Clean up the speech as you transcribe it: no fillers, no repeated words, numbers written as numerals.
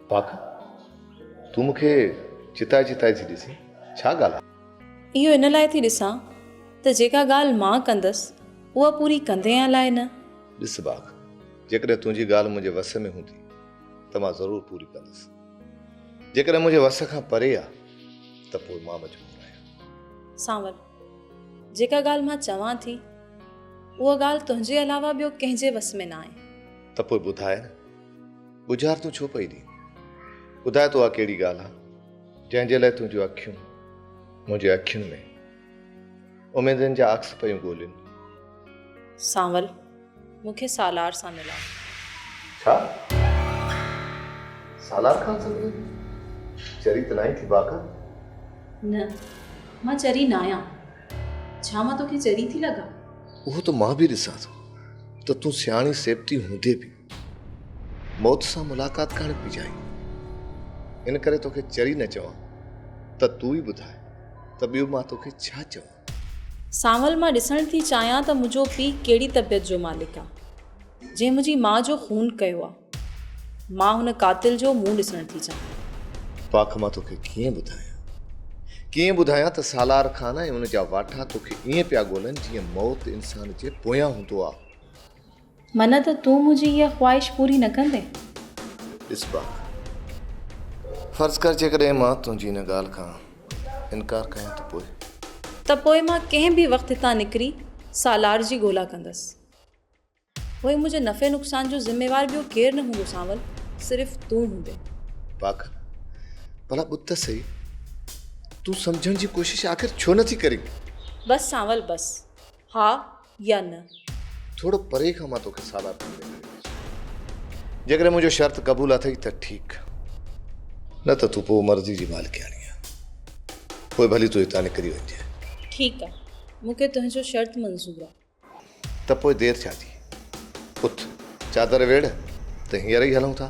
پاڪ، تون مون کي چتائي چتائي ٿي ڏسين، ڇا ڳالهه آهي؟ اهو ان لاء ٿي ڏسان ته جيڪا ڳالهه مان ڪندس، اها پوري ڪندين الائي نه؟ ڏس باغ، جيڪڏهن تنهنجي ڳالهه منهنجي وس ۾ هوندي ته مان ضرور پوري ڪندس. جيڪڏهن منهنجي وس کان پري آ ته پوء مان مجبور آهيان. سانول، جيڪا ڳالهه مان چوان ٿي، اها ڳالهه تنهنجي علاوه ٻيو ڪنهن جي وس ۾ ناهي. ته پوء ٻڌاء نه، ڳجهار تون ڇو پئي ڏين؟ ٻڌاء ته اها ڪهڙي ڳالهه آ، جنهن جي لاء تنهنجون اکيون منهنجي اکين ۾ اميدن جا عڪس پيون ڳولين. سانول، مون کي سالار سان ملاء. ڇا؟ سالار خان سان ملين؟ چري ته ناهين ٿي باقا؟ نه، مان چري ناهيان. ڇا مان توکي چري ٿي لڳان؟ اهو ته مان به ڏسان ٿو ته تون سياڻي سيبتي هوندي به موت سان ملاقات ڪرڻ پئي چاهين. ان ڪري توکي چري نه چوان ته تون ئي ٻڌاء ته ٻيو مان توکي ڇا چوان؟ سانول مان ڏسڻ ٿي چاهيان ته منهنجو پيء ڪهڙي طبيعت جو مالڪ آ، جنهن منهنجي ماء جو خون ڪيو آ. مان هن قاتل جو منهن ڏسڻ ٿي چاهيان. پاڪ مان توکي ڪيئن ٻڌايان، ڪيئن ٻڌايان ته سالار خان ۽ ان جا واٺا توکي ائين پيا ڳولن جيئن موت انسان جي پويان هوندو آ. من ته تون منهنجي اها خواهش پوري نه ڪندين؟ ڏس پاڪ، فرض ڪر جيڪڏهن مان تنهنجي ان ڳالهه کان انڪار ڪيان ته پوء؟ ته پوء مان ڪنهن به وقت هتان نڪري سالار جي ڳولا ڪندس. پوء منهنجي نفعي نقصان جو ذميوار ٻيو ڪير نه هوندو سانول، صرف تون هوندين. پاڪ، ڀلا ٻڌ ته سهي، تون سمجهڻ جي ڪوشش آخر ڇو نه ٿي ڪرين؟ بس سانول بس، ها يا نه؟ ٿورو پري کان مان توکي سالار خان ڏيکاريندس. جيڪڏهن منهنجو شرط قبول اٿئي ته ٺيڪ، نه ته تون پوء مرضي جي مالڪياڻي آهين. پوء ڀلي تون هتان نڪري وڃجانء. ٺيڪ آ، مون کي تنهنجو شرط منظور آ. ته پوء دير ڇا جي؟ اٿ، چادر ويڙهه ته هينئر ئي هلون ٿا.